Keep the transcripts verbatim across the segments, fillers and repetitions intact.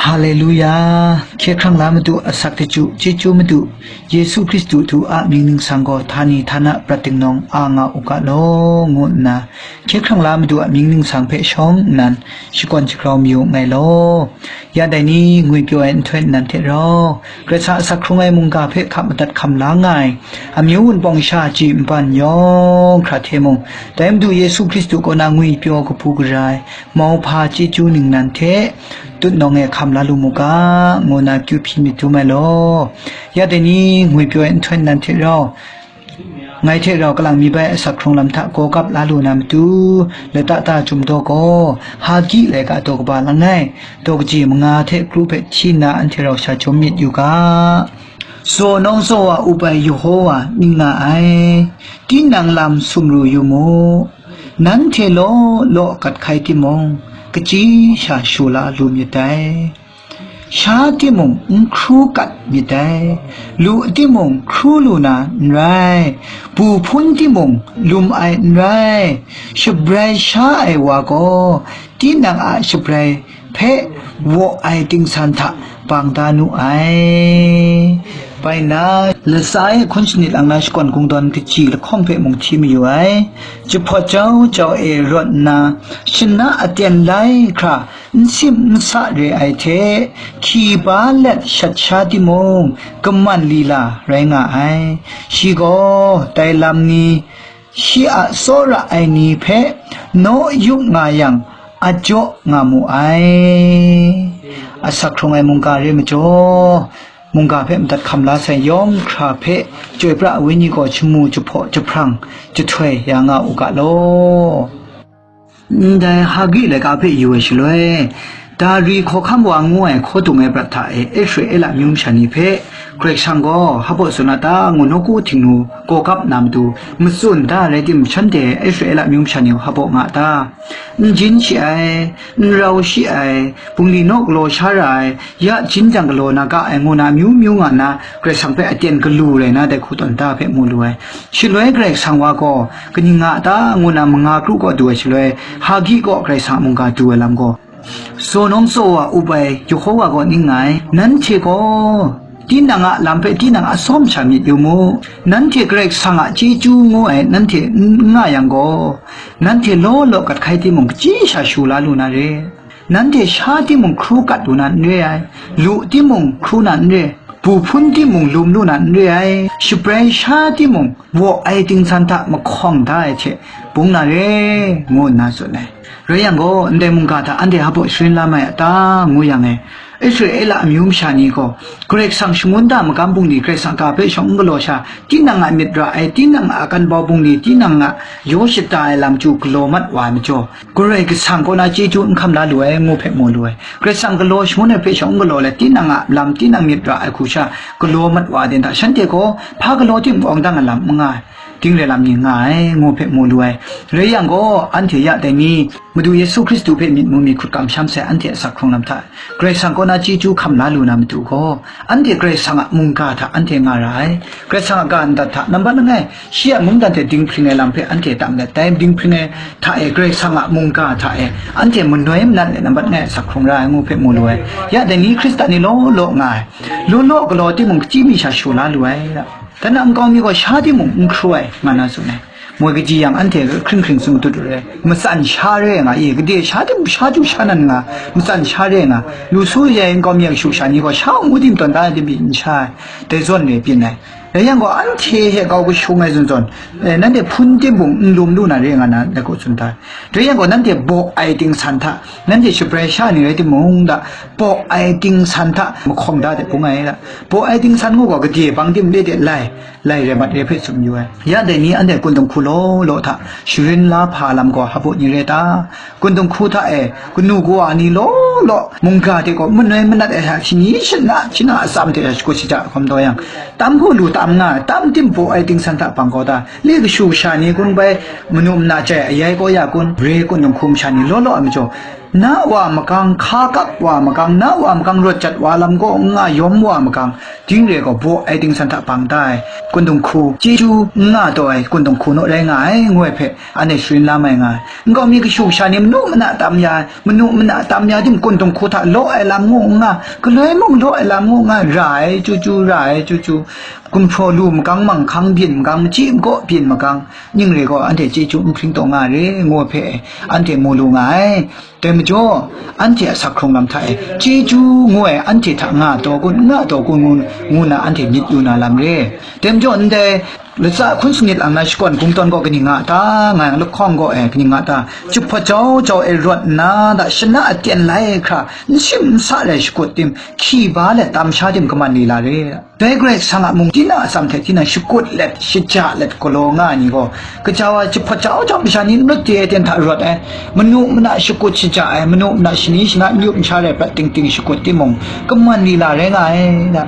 Haleluya! Hkye hkrang la Madu, asak daju, chyeju Madu, Yesu Hkristu du a mying ningsang gaw htani htana prat dingnawng a nga u ga law, ngu nna, hkye hkrang la Madu a mying ningsang hpe shawng nnan, shakawn shagrau mayu nngai law. Ya dai ni, ngwipyaw ai nhtoi nnan hte rau, Karai Kasang a asak hkrung ai mungga hpe hkap madat hkam la nga ai, amyu wunpawng sha chyi nban yawng hkra hte mung, dai Madu Yesu Hkristu kaw na ngwipyaw kabu gara ai, mauhpa chyeju ningnan hte tutnawng e hkam la lu mu ga, ngu na kyu hpyi myit dum ai law. Ya dai ni, ngwipyaw ai nhtoi nnan hte rau, ngai hte rau kalang mi bai asak hkrung lam hta gaw gap la lu na matu, lata ta Chyum Daw gaw, Hagi laika daw kaba langai, daw kaji manga hte kru hpe hti nna anhte rau sha jawm myit yu ga. Tsaw nawng tsaw wa up ai Yehowa ning nga ai, tinang lam sumru yu mu, nanhte law law gat hkai timung, kachyi sha shu la lu myit dai. Sha timung n hkru kat myit dai, lu timung hkru lu na n rai, bu hpun timung lum ai n rai, shabrai sha ai wa gaw tinang a shabrai hpe waw ai tingsan hta bang da nu ai. Bai nna, latsa e hkun shanit lang na shakawn kungdawn kaji lahkawng hpe mung hti mayu ai. Jahpawt jau jau e rawt nna, shana aten lai hkra n sim n sa re ai hte, hkyi ba let shat sha timung, kaman lila rai nga ai. Shi gaw dai lam ni, shi a tsawra ai ni hpe naw yup nga yang, a jaw nga mu ai. Asak hkrung ai mungga re majaw, mungga hpe madat hkam la sai yawng hkra hpe, Chyoi pra ai Wenyi gaw shamu jahpaw jahprang jahtoi ya nga u ga law. Ndai Hagi laika hpe yu ai shaloi, Dari hkawhkam wa ngu ai hkaw dung ai prat hta e Israela amyu masha ni hpe Karai Kasang gaw hpaw tsun a ta ngu nawku Htingnu gaw gap na matu, matsun da rai timung, shanhte Israela amyu masha ni hpaw nga a ta? N jin shi ai, n rau shi ai, bungli naw galaw sha ra ai, ya jin jang galaw na ga ai, ngu na amyu myu nga nna, Karai Kasang hpe aten galu rai na dai hku tawn da hpe mu lu ai. Shaloi Karai Kasang wa gaw, kaning nga a ta, ngu na manga kru kaw du ai shaloi, Hagi kaw Karai Kasang a mungga du ai lam gaw, Tsaw nawng tsaw wa up ai Yehowa gaw ning nga ai, nanhte gaw tinang a lam hpe tinang a tsawm sha myit yu mu. Nanhte Karai Kasang a chyeju ngu ai nanhte n nga yang gaw, nanhte law law gat hkai timung, kachyi sha shu la lu na re. Nanhte sha timung hkru kat lu na n re ai, lu timung hkru na n re, bu hpun timung lum lu na n re ai, shabrai sha timung waw ai tingsan hta mahkawng da ai hte bung na re, ngu nna tsun ai. Rai yang gaw, ndai mungga hta anhte hpaw sharin la mai a ta, ngu yang e, Israela amyu masha ni gaw, Karai Kasang shangun da magam bungli, Karai Kasang ga hpe shawng n galaw sha, tinang a myit ra ai, tinang a kan bau bungli, tinang a yaw shata ai lam chyu galaw mat wa ai majaw, Karai Kasang kaw na chyeju n hkam la lu ai, ngu hpe mu lu ai. Karai Kasang galaw shangun ai hpe shawng n galaw let, tinang a lam, tinang myit ra ai hku sha galaw mat wa ai den hta, shanhte gaw hpa galaw tim awng dang ai lam n nga ai, ding re lam ni nga ai, ngu hpe mu lu ai. Rai yang gaw, anhte ya dai ni, Madu Yesu Hkristu hpe myit mu mi hkut kamsham sai anhte a asak hkrung lam hta, Karai Kasang kaw na chyeju hkam la lu na matu gaw, anhte Karai Kasang a mungga hta anhte nga ra ai. Karai Kasang a ga ndat hta nambat langai, shi a mungdan hte dinghpring ai lam hpe anhte tam let dai, dinghpring ai hta e, Karai Kasang a mungga hta e, anhte manoi manat let nambat langai asak hkrung ra ai, ngu hpe mu lu ai. Ya dai ni Hkristan ni law law nga ai, law law galaw timung, kachyi mi sha shu la lu ai. Dan a nkau mi gaw sha timung n hkru ai, nga na tsun ai. Moi kaji yang anhte hkring hkring tsun matut re ai, matsan sha re nga i, gade sha tim sha ju sha nan nga, matsan sha re nga, lu su ya ai nkau mi a kashu sha ni gaw sha ngu tim tawn da ai tim pyi n sha ai, dai zawn re byin ai. Rai yang gaw, anhte hte kau kashung ai zawn zawn, eh, nanhte hpun tim mung n lum lu na re nga na, dai hku tsun da ai. Rai yang gaw, nanhte baw ai tingsan hta, nanhte shabrai sha ni rai timung da, baw ai tingsan hta mahkawng da de bung ai da. Baw ai tingsan ngu gaw, gade bang tim le de lai, lai rai mat re hpe tsun yu ai. Ya dai ni anhte kundung hku law law hta sharin la hpa lam gaw hpaw ni re ta? Kundung hku hta e kanu kawa ni law law mungga hte gaw manoi manat ai hta shani shana, shana atsam hte shagu shaja hkawm taw yang, tam hku lu tam nga, tam tim baw ai ting san hta bang kaw ta, le kashu kasha ni kun bai, manu mana jai ayai kaw ya kun, re kun dung hkum sha ni law law ai majaw, na wa makang, hka kap wa makang, na wa makang rawt jat wa lam kaw n nga yawm wa makang, ting re gaw baw ai ting san hta bang da ai, kun dung hku, chyeju n nga taw ai, kun dung hku naw rai nga ai, ngu ai hpe, anhte sharin la mai nga ai. Nkau mi kashu kasha ni manu mana tam ya ai, manu mana tam ya tim kun dung hku hta law ai lam ngu n nga, galoi mung law ai lam ngu n nga, ra ai, chyu chyu, ra ai, chyu chyu, gumhpraw lu makang, manghkang byin makang, machyi makaw byin makang, ning re gaw anhte chyeju n hpring taw nga re, ngu hpe anhte mu lu nga ai. Dai majaw, anhte a sak hkrung lam hta e, chyeju ngu ai anhte hta nga taw kun, n nga taw kun ngu, ngu na anhte myit yu na lam re. Dai majaw, ndai latsa hkun sanit lang na shakawn kungdawn gaw kaning nga ta, nga yang lahkawng gaw e kaning nga ta, jahpawt jau jau e rawt nna, da shana aten lai hkra, n shim n sa rai shakut tim, hkyi ba let tam sha tim kaman lila re. Dai Karai Kasang a mung tinang a atsam hte tinang shakut let, shaja let galaw nga ai ni gaw, kaja wa jahpawt jau jau masha ni n rawt de ai ten hta rawt ai, manu mana shakut shaja ai, manu mana shani shana n yup n sha rai prat ting ting shakut timung, kaman lila rai nga ai, da.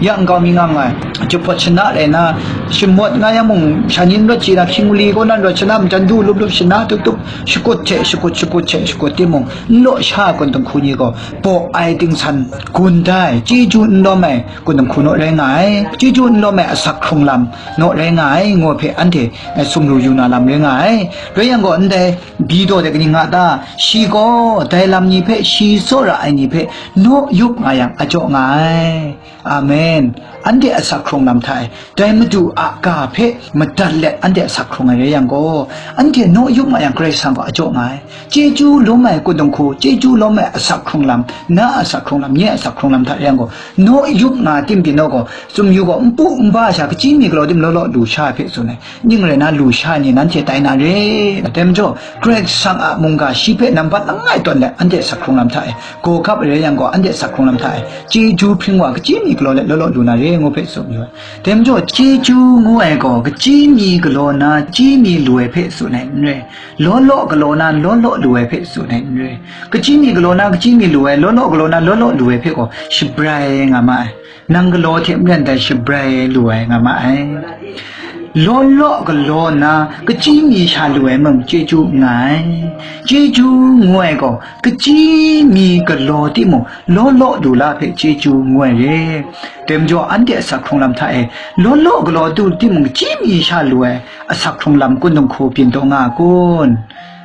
Ya nkau mi nga nga ai, jahpawt shana rai na, shamawt nga yang mung, shani n rawt chye na, hkying mali kaw na n rawt, shana majan du lup lup, shana tup tup, shakut hte shakut, shakut hte shakut timung, n law sha ai kun dung hku ni gaw, baw ai ting san gun da ai, chyeju n lawm ai, kun dung hku naw rai nga ai, chyeju n lawm ai asak hkrung lam naw rai nga ai, ngu hpe anhte, eh, sumru yu na lam rai nga ai. Rai yang gaw, ndai Bito de kaning nga ta? Shi gaw dai lam ni hpe, shi tsawra ai ni hpe naw yup nga yang, a jaw nga ai. Amen. Anhte asak hkrung lam hta e, dai Madu a ga hpe madat let anhte asak hkrung ai rai yang gaw, anhte naw yup nga yang, Karai Kasang gaw a jaw nga ai. Chyeju lawm ai kun dung hku, chyeju lawm ai asak hkrung lam, na a asak hkrung lam, nye a asak hkrung lam hta rai yang gaw, naw yup nga tim pyi naw gaw, sumyu gaw npu nba sha, kachyi mi galaw tim law law lu sha ai hpe tsun ai. Ning rai na, lu sha ai ni nanhte tai na re. Dai majaw, Karai Kasang a mungga shi hpe nambat langai tawn let, anhte asak hkrung lam hta e, gaw gap ai rai yang gaw, anhte asak hkrung lam hta e, chyeju hpring wa, kachyi mi galaw let law law lu na re, ngu hpe tsun yu ai. Dai majaw, chyeju ngu ai gaw, kachyi mi galaw na, kachyi mi lu ai hpe tsun ai n rai. Law law galaw na, law law lu ai hpe tsun ai n rai. Kachyi mi galaw na, kachyi mi lu ai, law law galaw na, law law lu ai hpe gaw, shabrai nga ma ai. Nang galaw hte maren dai shabrai lu ai nga ma ai. Law law galaw na, kachyi mi sha lu ai mung chyeju n nga ai. Chyeju ngu ai gaw, kachyi mi galaw timung, law law lu la hpe chyeju ngu ai re. Dai majaw, anhte asak hkrung lam hta e, law law galaw du timung, kachyi mi sha lu ai asak hkrung lam kun dung hku byin taw nga a kun?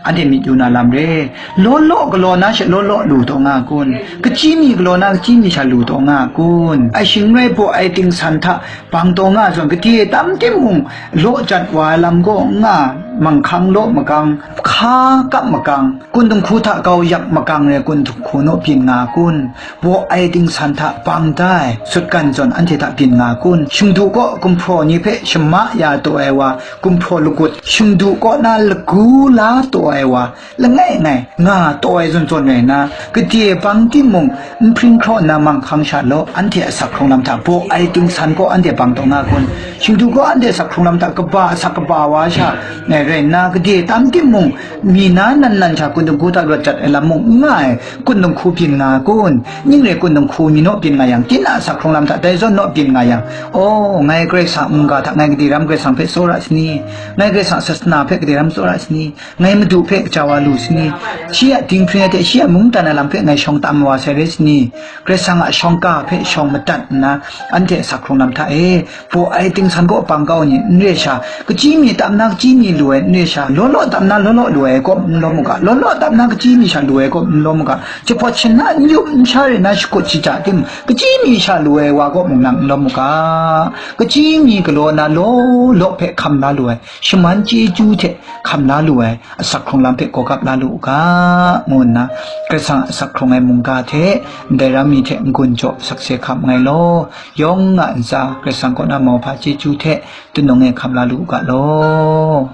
Anhte myit yu na lam re. Law law galaw na she law law lu taw nga a kun? Kachyi mi galaw na kachyi mi sha lu taw nga a kun? Ai shing rai baw ai ting san hta bang taw nga zawn, gade tam timung, law jat wa ai lam gaw n nga, manghkang law makang, hka kap makang, kun dung hku hta kau yak makang rai kun dung hku naw byin nga a kun? Baw ai ting san hta bang da ai sutgan zawn anhte hta byin nga a kun? Shingdu kaw gumhpraw ni hpe shama ya taw ai wa, gumhpraw lagut, shingdu kaw na lagu la taw ai wa, langai ngai nga taw ai zawn zawn rai nna, gade bang timung, n hpring hkraw nna manghkang sha law, anhte asak hkrung lam hta baw ai ting san kaw anhte bang taw nga kun? Shingdu kaw anhte asak hkrung lam hta kaba asak kaba wa sha, eh, rai nna, gade tam timung, mi na nan nan sha kun dung hku hta rawt jat ai lam mung n nga ai, kun dung hku byin nga a kun? Ning re kun dung hku mi naw byin nga yang, tinang asak hkrung lam hta dai zawn naw byin nga yang, aw, ngai Karai Kasang a mungga hta ngai gade ram Karai Kasang hpe tsawra ai ni? Ngai Karai Kasang a sasana hpe gade ram tsawra ai ni? Ngai Madu hpe kaja wa lu ai ni? Shi a dinghpring ai hte shi a mungdan ai lam hpe ngai shawng tam wa sai rai ai ni? Karai Kasang a shawng ka hpe shawng madat nna, anhte asak hkrung lam hta e, baw ai ting san kaw bang kau ni n re sha, kachyi mi tam na kachyi mi lu ai n re sha, law law tam na law law lu ai kaw n lawm u ga, law law tam na kachyi mi sha lu ai kaw n lawm u ga, jahpawt shana n yup n sha rai na shakut shaja tim, kachyi mi sha lu ai wa kaw mung nang n lawm u ga, kachyi mi galaw na law law hpe hkam la lu ai, shaman chyeju hte hkam la lu ai asak hkrung lam hpe gaw gap la lu u ga, ngu nna, Karai Kasang a asak hkrung ai mungga hte ndai ram mi hte n-gun jaw sakse hkam nngai law, yawng a ntsa Karai Kasang kaw na mauhpa chyeju hte tunung e hkam la lu u ga law.